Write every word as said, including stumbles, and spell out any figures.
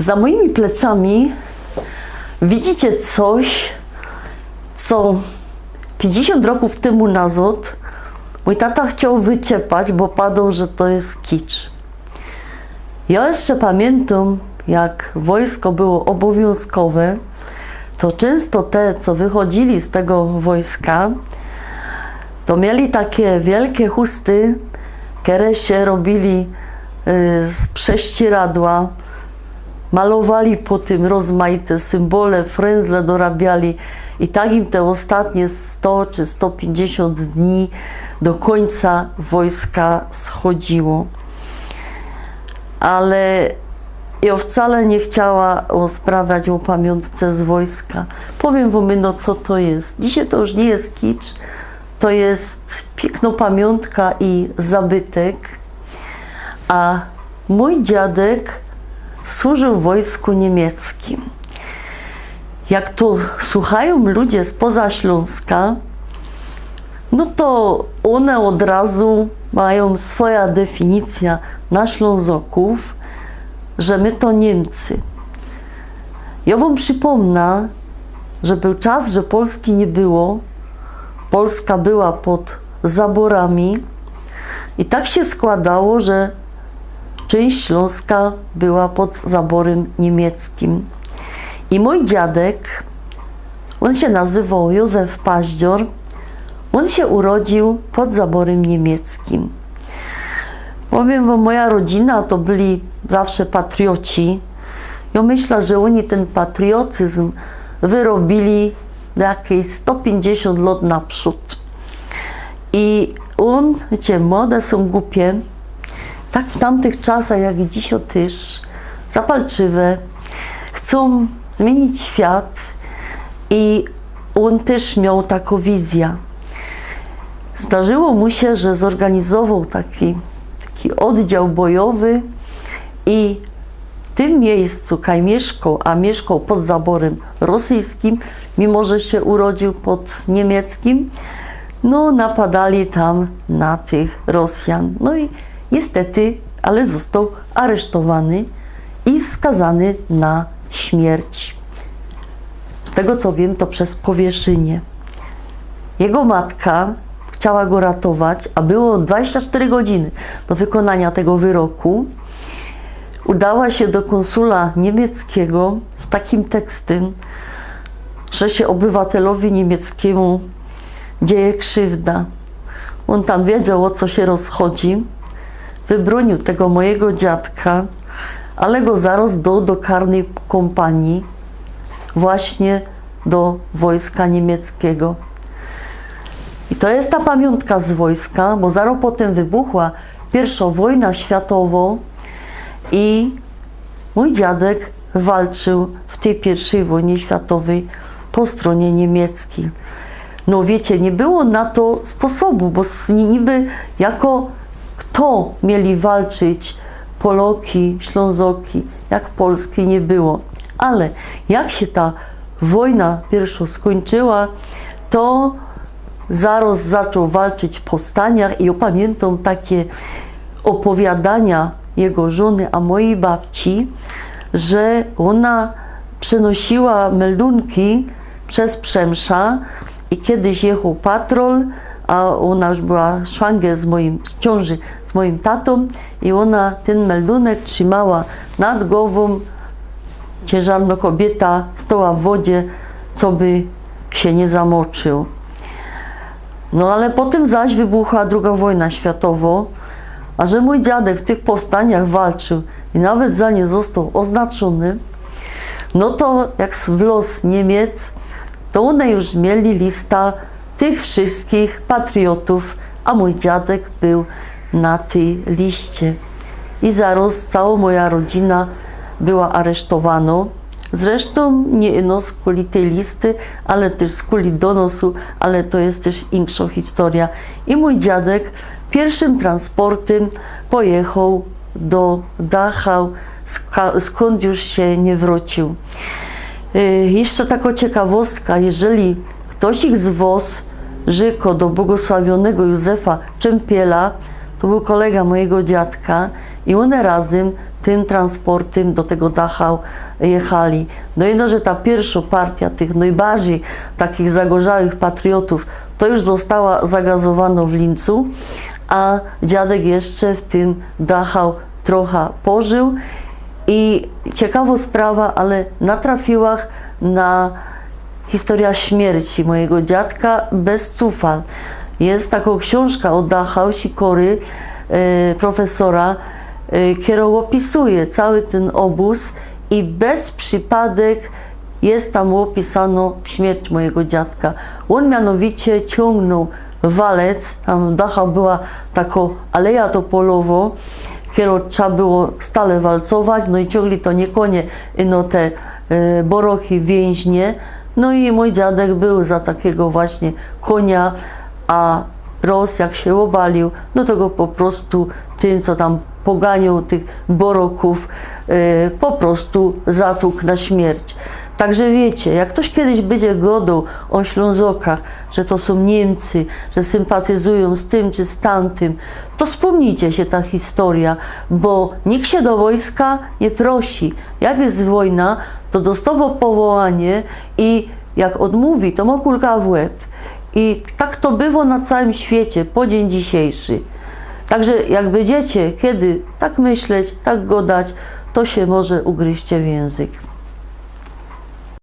Za moimi plecami widzicie coś, co pięćdziesiąt rokōw tymu nazŏd mōj tata chcioł wyciepać, bo padoł, że to je kicz. Jŏ jeszcze pamiętōm, jak wojsko było ôbōwiōnzkowe, to czynsto te, co wychodziyli z tego wojska, to mieli takie wielkie chusty, kere sie robiyli y, z prześcieradła, malowali po tym rozmajte symbole, fryndzle dorabiali i tak im te ôstatnie sto czy sto pięćdziesiąt dni do kōńca wojska schodziło. Ale jŏ wcale niy chciała rozprawiać ô pamiōntce z wojska. Powiym wōm, no, co to je. Dzisiej to już niy je kicz, to je piyknŏ pamiōntka i zabytek. A mōj dziadek służył w wojsku niymieckim. Jak to słuchajōm ludzie spoza Ślōnska, no to ône ôd razu majōm swoja definicyjŏ na Ślōnzokōw, że my to Niymcy. Jŏ wōm przipōmnã, że bōł czas, że Polski niy było. Polska była pod zaborami i tak sie skłŏdało, że czynść Ślōnska była pod zaborym niymieckim. I mōj dziadek, ôn sie nazywoł Józef Paździor, ôn sie urodził pod zaborym niymieckim. Powiym wōm, moja rodzina to byli zawsze patrioci. Jŏ myślã, że ôni tyn patriotyzm wyrobiyli jakeś sto pięćdziesiōnt lŏt naprzōd. I ôn, wiycie, młode sōm gupie, tak w tamtych czasach, jak i dzisiej tyż, zapalczywe, chcōm zmiynić świat i ôn tyż mioł takõ wizyjõ. Zdarzyło mu sie, że zorganizowoł taki, taki ôddział bojowy i w tym miyjscu, kaj miyszkoł, a miyszkoł pod zaborym rosyjskim, mimo że sie urodził pod niymieckim, no, napadali tam na tych Rosjan. No i niystety, ale ôstoł aresztowany i skazany na śmierć. Z tego, co wiym, to bez powieszynie. Jego matka chciała go ratować, a było dwadzieścia sztyry godziny do wykonania tego wyroku. Udała sie do kōnsula niymieckigo z takim tekstym, że sie ôbywatelowi niymieckimu dzieje krziwda. Ôn tam wiedzioł, ô co sie rozchodzi. Wybrōniōł tego mojigo dziadka, ale go zarŏz doł do karnej kōmpanie właśnie do wojska niymieckigo. I to je ta pamiōntka z wojska, bo zarŏz potym wybuchła piyrwszŏ wojna światowo i mōj dziadek walczył w tyj piyrwszyj wojnie światowyj po strōnie niymieckij. No wiycie, niy było na to sposobu, bo s-, ni-, niby jako kto mieli walczyć Poloki, Ślōnzoki, jak Polski niy było. Ale jak sie ta wojna piyrwszŏ skōńczyła, to zarŏz zaczōn walczyć w powstaniach i jŏ pamiyntam takie ôpowiadania jego żōny, a mojij babci, że ôna przenosiła meldunki bez Przemsza i kejś jechoł patrol, a ôna już była szwanger z mojim, w ciōnży z mojim tatōm i ôna tyn meldunek trzimała nad gowōm, ciynżarnŏ kobiyta stoła w wodzie, coby sie niy zamoczył. No ale potym zaś wybuchła drugŏ wojna światowŏ, a że mōj dziadek w tych powstaniach walczył i nawet za nie ôstoł ôznaczōny, no to jak s-, wlŏz Niymiec, to ône już mieli lista tych wszyskich patriotōw, a mōj dziadek bōł na tyj liście. I zarŏz cołkŏ moja rodzina była aresztowanŏ. Zresztōm niy ino skuli tyj listy, ale tyż skuli donosu, ale to je tyż inkszŏ historyjŏ. I mōj dziadek piyrwszym transportym pojechoł do Dachau, sk-, skōnd już sie niy wrōcił. Y, jeszcze takŏ ciekawostka, jeżeli ftoś ich z wŏs rzykŏ do błogosławionego Józefa Czympiela, to bōł kolega mojigo dziadka i ône razym tym transportym do tego Dachau jechali. No jedno, że ta piyrszŏ partyjŏ tych nojbardzij takich zagorzałych patriotōw to już ôstała zagazowanŏ w Lincu, a dziadek jeszcze w tym Dachau trocha pożył. I ciekawŏ sprawa, ale natrafiłach na historyjŏ śmierci mojigo dziadka bez cufan. Jest takŏ ksiōnżka ô Dachau Sikory, e, profesora, e, kerŏ ôpisuje cały tyn ôbōz i bez przipadek jest tam ôpisanŏ śmierć mojigo dziadka. Ôn mianowicie ciōngnōł walec, tam w Dachau była takŏ alejŏ topolowŏ, kerõ trzeba było stale walcować, no i ciōngli to niy konie, no te, e, boroki, wiynźnie. No i mōj dziadek bōł za takigo właśnie konia, a roz jak sie ôbalił, no to go po prostu tyn, co tam poganiōł tych borokōw, e, po prostu zatłuk na śmierć. Także wiycie, jak ftoś kedyś bydzie godoł ô Ślōnzokach, że to sōm Niymcy, że sympatyzujōm z tym czy z tamtym, to spōmnijcie sie ta historyjŏ, bo nikt sie do wojska niy prosi. Jak jest wojna, to dostŏwŏ powołanie i jak ôdmōwi, to mŏ kulka w łeb. I tak to bywŏ na całym świecie po dziyń dzisiyjszy. Także jak bydziecie kedy tak myśleć, tak godać, to sie może ugryźcie w jynzyk.